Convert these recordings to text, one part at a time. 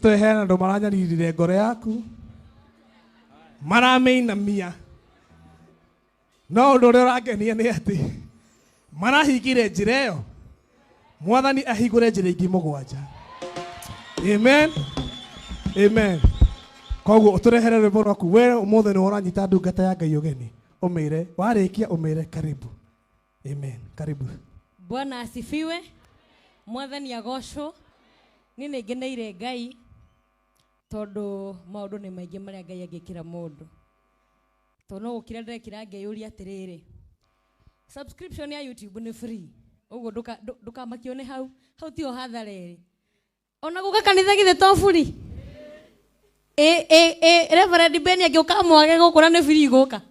Tweheana andũ maranyaririre ngoro yaku maramĩinamia no ũndũ ũrĩa ũrangenia nĩ atĩ marahingire njĩra ĩyo mwathani ahingũre njĩra ingĩ mũgwanja. Amen, amen. Koguo ũtũrehere rwĩmbo rwaku we ũmũthĩ nĩ ũranyita ndungata ya Ngai ũgeni ũmĩre warĩkia ũmĩre karibu. Amen, karibu. Bwana asifiwe. Mwathani agocwo. Niĩ nĩ ngeneire Ngai tondũ maũndũ nĩ maingĩ marĩa Ngai angĩkĩra mũndũ. Tondũ no gũkira ndĩrekira ngeyũria atĩrĩrĩ, subscription ya YouTube nĩ free, ũguo ndũkamakio nĩ hau, hau tiho hathara ĩrĩ. Ona gũka kanitha githĩ to free? Ĩ, ĩ, ĩ, Reverend Ben angĩũka mwage gũkũ na nĩ free gũka.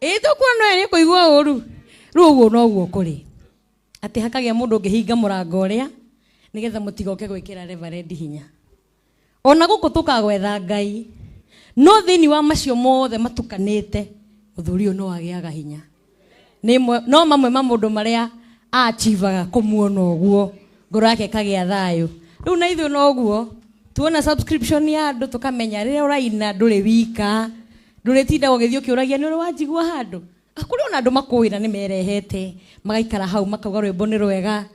Ĩ, tũkuona no nĩ kũigua ũru. Rĩu ũguo noguo kũrĩ. Atĩ hakagĩa mũndũ ũngĩhinga mũrango ũrĩa nĩgetha mũtigoke gwĩkĩra Reverend hinya. Ona gũkũ tũkagwetha Ngai, no thĩinĩ wa macio mothe matukanĩte, mũthuri ũyũ no agĩaga hinya. Nĩ no mamwe ma maũndũ marĩa achivaga kũmuona ũguo, ngoro yake ĩkagĩa thayũ. Rĩu na ithuĩ noguo, tuona subscription ya andũ tũkamenya rĩrĩa ũraina ndũrĩ wika, ndũrĩtindaga ũgĩthiĩ ũkĩũragia nĩ ũrĩ wanjigua handũ. Kũrĩ ona andũ makũĩ na nĩ merehete, magaikara hau makauga rwĩmbo nĩ rwega,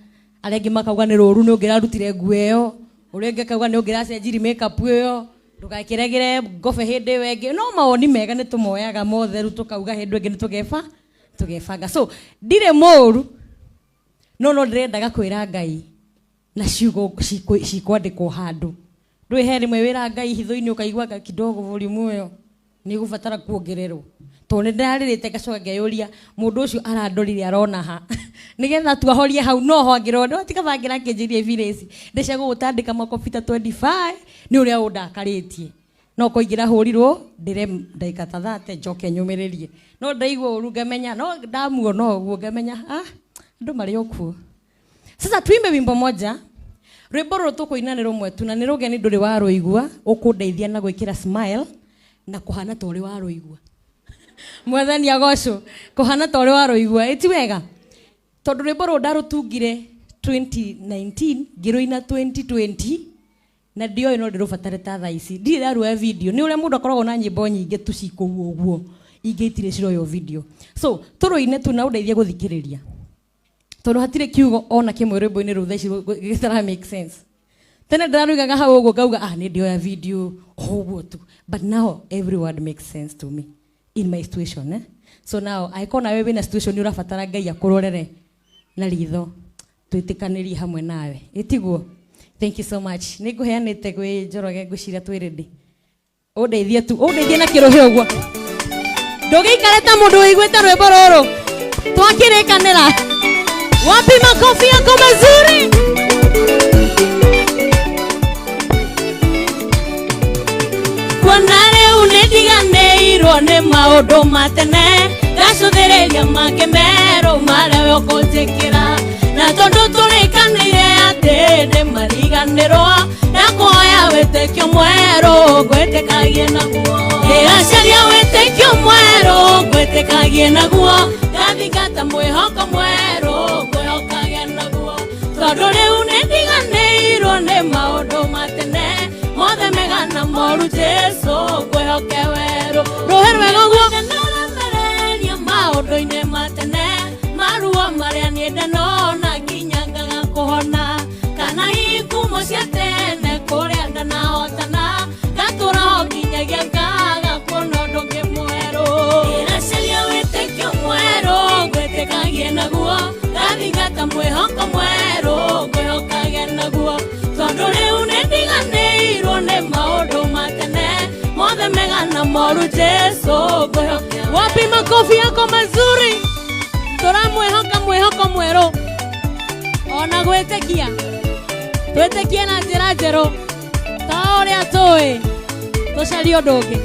arĩa angĩ makauga nĩ rũru nĩ ũngĩrarutire nguo ĩyo, ũrĩa ũngĩ akauga nĩ ũngĩracenjirie makeup ĩyo, ndũgakĩregere ngobe hĩndĩ ĩyo ĩngĩ. No mawoni mega nĩ tũmoyaga mothe rĩu tũkauga hĩndĩ ĩngĩ nĩ tũgebanga. So ndirĩ mũru, no no ndĩrendaga kwĩra Ngai na ciugo cikwandĩkwo handũ. Ndũĩ he rĩmwe wĩra Ngai hitho-inĩ ũkaigua anga kidogo volume ĩyo nĩ ĩgũbatara kuongererwo. Tondũ nĩ ndĩrarĩrĩte ngacoka ngeyũria mũndũ ũcio arandorire arona ha nĩgetha tu ahorie hau no ho angĩrona no tiga bangĩra akĩnjĩria ibira ici ndĩcia gũgũtandĩka makobi ta 25 nĩ ũrĩa ũndakarĩtie. No kũingĩra hũrirwo ndĩre ndagĩka ta 30 njoke nyũmĩrĩrie. No ndaigua ũru ngamenya no ndamuona ũguo ngamenya andũ marĩ o kuo. Sasa tuimbe wimbo moja. Rwĩmbo rũrũ tũkũina nĩ rũmwe tu na nĩ rũgeni ndũrĩ warũigua, ũkũndeithia na gwĩkĩra smile na kũhana ta ũrĩ warũigua. Mwathani agocwo, kũhana ta ũrĩ warũigua, ĩ ti wega? Tondũ rwĩmbo rũrũ ndarũtungire 2019, ngĩrũina 2020, na ndioĩ no ndĩrũbatare ta thaa ici. Ndirĩ ndaruoya video, nĩ ũrĩa mũndũ akoragwo na nyĩmbo nyingĩ tu ci kũu ũguo, ingĩ itirĩ ciroywo video. So, tũrũine tu na ũndeithie gũthikĩrĩria. Tondũ hatirĩ kiugo ona kĩmwe rwĩmbo-inĩ rũu thaa ici gĩtara make sense. Tene ndĩrarugaga hau ũguo ngauga, nĩ ndĩoya video, o ũguo tu. But now every word makes sense to me in my situation. So now, angĩkorwo nawe wĩna situation ũrabatara Ngai akũrorere na ritho, twĩtĩkanĩrie hamwe nawe. Ĩtiguo? Thank you so much. Nĩ ngũheanĩte gwĩ Njoroge ngwĩciria twĩ ready. Ũndeithie tu, ũndeithie na kĩrũhĩ ũguo. Ndũgĩikare ta mũndũ ũiguĩte rwĩmbo rũrũ. Twakĩrĩkanĩra. Wapi makofi yako mazuri? Kuona rĩu nĩ ndiganĩirwo nĩ maũndũ ma tene, ngacũthĩrĩria mangĩ merũ marĩa we ũkũnjĩkĩra. Na tondũ tũrĩkanĩire atĩ ndĩmariganĩrwo, ndakũhoya wĩtĩkio mwerũ ngwĩtĩkagie naguo. Ndĩracaria wĩtĩkio mwerũ ngwĩtĩkagie naguo, ngathingata mwĩhoko mwerũ ngwĩhokagie naguo. Tondũ rĩu nĩ ndiganĩirwo nĩ maũndũ ma tene, mothe mega na moru Jesũ ngwĩhoke werũ. Rũhĩ rwega ũguo. Nĩũremereria maũndũ-inĩ ma tene, maruo marĩa niĩ ndanona nginya ngaga kũhona. Kana hihi ngumo cia tene kũrĩa ndanahotana, ngatũra ho nginyagia ngaga kuona ũndũ ũngĩ mwerũ. Ndĩracaria wĩtĩkio mwerũ ngwĩtĩkagie naguo, ngathingata mwĩhoko mwerũ ngwĩhokagie naguo. Tondũ rĩu nĩ ndiganĩirwo nĩ maũndũ ma tene, mothe mega na moru Jesũ ngwĩhoke. Wapi makofi yako mazuri? Tũramwĩhoka mwĩhoko mwerũ ona gwĩtĩkia, twĩtĩkie na njĩra njerũ ta ũrĩa tũĩ, tũcarie ũndũ ũngĩ.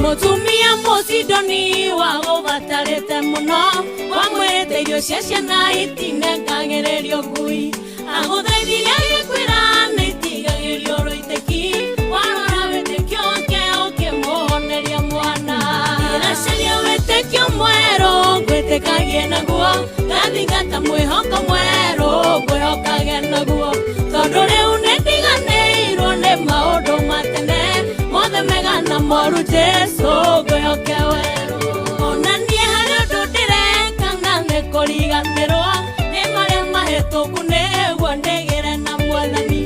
Mũtumia Mũsidoni wagũbatarĩte mũno, wamwĩrĩte irio cia ciana itinengagĩrĩrio ngui. Agũthaithire agĩkwĩra nĩ itigagĩrio rũitĩki, warora wĩtĩkio wake ũkĩmũhoneria mwana. Ndĩracaria wĩtĩkio mwerũ ngwĩtĩkagie naguo, ngathingata mwĩhoko mwerũ. moru Jesu ngwĩhoke werũ. Ona niĩ harĩ ũndũ ndĩreka na nĩ kũriganĩrwo nĩ marĩa mahĩtũku nĩguo ndĩgĩre na mwathani.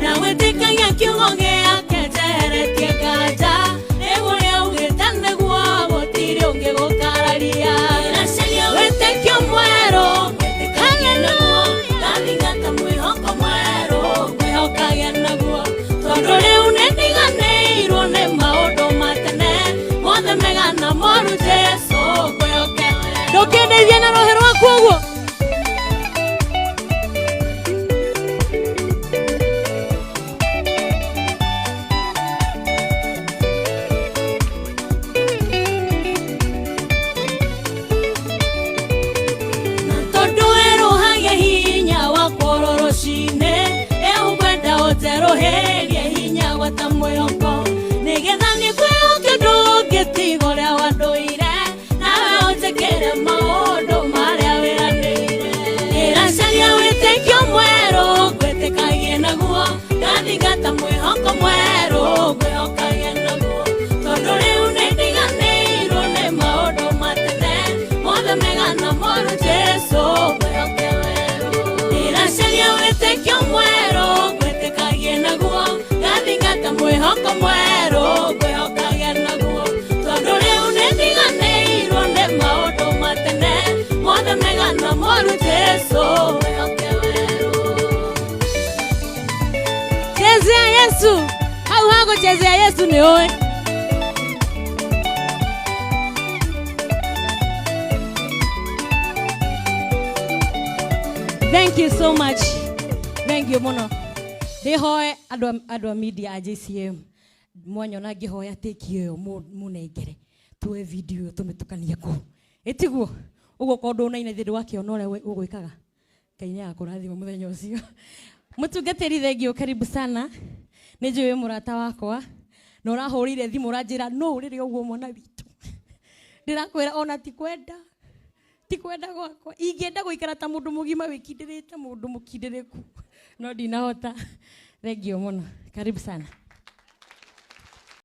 Na gwĩtĩkagia kiugo gĩake njeheretie nganja nĩguo ũrĩa augĩte nĩguo gũtirĩ ũngĩ gũkararia. Ndĩracaria wĩtĩkio mwerũ ngwĩtĩkagia naguo, ngathingata mwĩhoko mwerũ ngwĩhokagia naguo. Tondũ rĩu nĩndiganĩirwo nĩ maũndũ ma tene mothe mega na moru Jesu ngwĩhoke. Ndũkĩndeithie na rũhĩ rwaku ũguo. Na tondũ werũhagia hinya wakwa oro rũcinĩ, rĩu ngwenda ũnjerũhĩrie hinya gwata mwĩhoko, nĩgetha niĩ kwĩhoke ndũngĩtiga ũrĩa wandũire, nawe ũnjĩkĩre maũndũ marĩa wĩranĩire. Ndĩracaria wĩtĩkio mwerũ ngwĩtĩkagie naguo, ngathingata mwĩhoko mwerũ ngwĩhokagie naguo. Tondũ rĩu nĩndiganĩirwo nĩ maũndũ ma tene mothe mega na moru Jesu ngwĩhoke werũ. Ndĩracaria wĩtĩkio mwerũ ngwĩtĩkagie naguo, ngathingata mwĩhoko mwerũ ngwĩhokagie naguo. Tondũ rĩu nĩndiganĩirwo nĩ maũndũ ma tene mothe mega na moru Jesu ngwĩhoke werũ. Chezea Yesu, hau hagũchezea Yesu nĩ ũĩ. Thank you so much. Thank you mũno. Ndĩhoe andũ a media a JCM mwanyona ngĩhoya tĩki ĩyo mũnengere tuoe video ĩyo tũmĩtukanie kũu. Ĩtiguo ũguo korwo ndũnaina ithe ndwakĩona ũrĩa ũgwĩkaga. Ngai nĩagakũrathima mũthenya ũcio. Mũtungatĩri thengio karibu sana. Nĩ njũĩ wĩ mũrata wakwa na ũrahũrire thimũ ũranjĩra no ũrĩre ũguo mwana witũ. Ndĩrakwĩra ona ti kwenda. Ti kwenda gwakwa. Ingĩenda gũikara ta mũndũ mũgima wĩkindĩrĩte mũndũ mũkindĩrĩku. No ndinahota. Thengio mũno. Karibu sana.